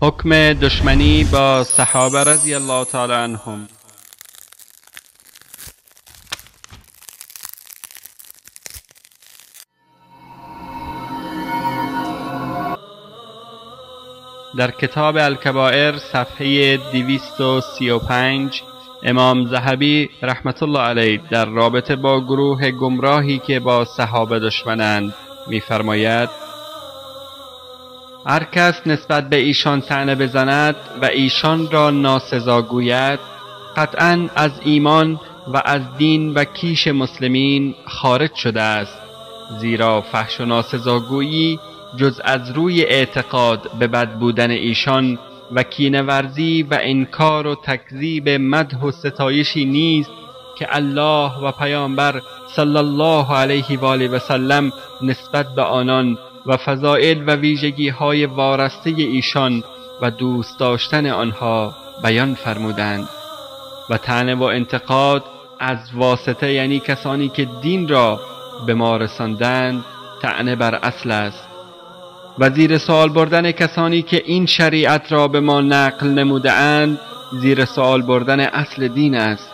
حکم دشمنی با صحابه رضی الله تعالی عنهم. در کتاب الکبائر صفحه 235 امام ذهبی رحمت الله علیه در رابطه با گروه گمراهی که با صحابه دشمنند می‌فرماید: هر کس نسبت به ایشان طعنه بزند و ایشان را ناسزا گوید قطعاً از ایمان و از دین و کیش مسلمین خارج شده است، زیرا فحش و ناسزاگویی جز از روی اعتقاد به بد بودن ایشان و کینه ورزی و انکار و تکذیب مدح و ستایشی نیست که الله و پیامبر صلی الله علیه و آله و سلم نسبت به آنان و فضائل و ویژگی های وارسته ایشان و دوست داشتن آنها بیان فرمودند. و طعنه و انتقاد از واسطه، یعنی کسانی که دین را به ما رساندند، طعنه بر اصل است. و زیر سوال بردن کسانی که این شریعت را به ما نقل نموده اند زیر سوال بردن اصل دین است.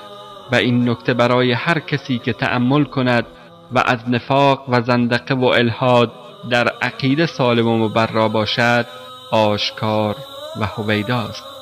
و این نکته برای هر کسی که تأمل کند و از نفاق و زندقه و الحاد در عقیده سالم و مبرا باشد آشکار و هویداست.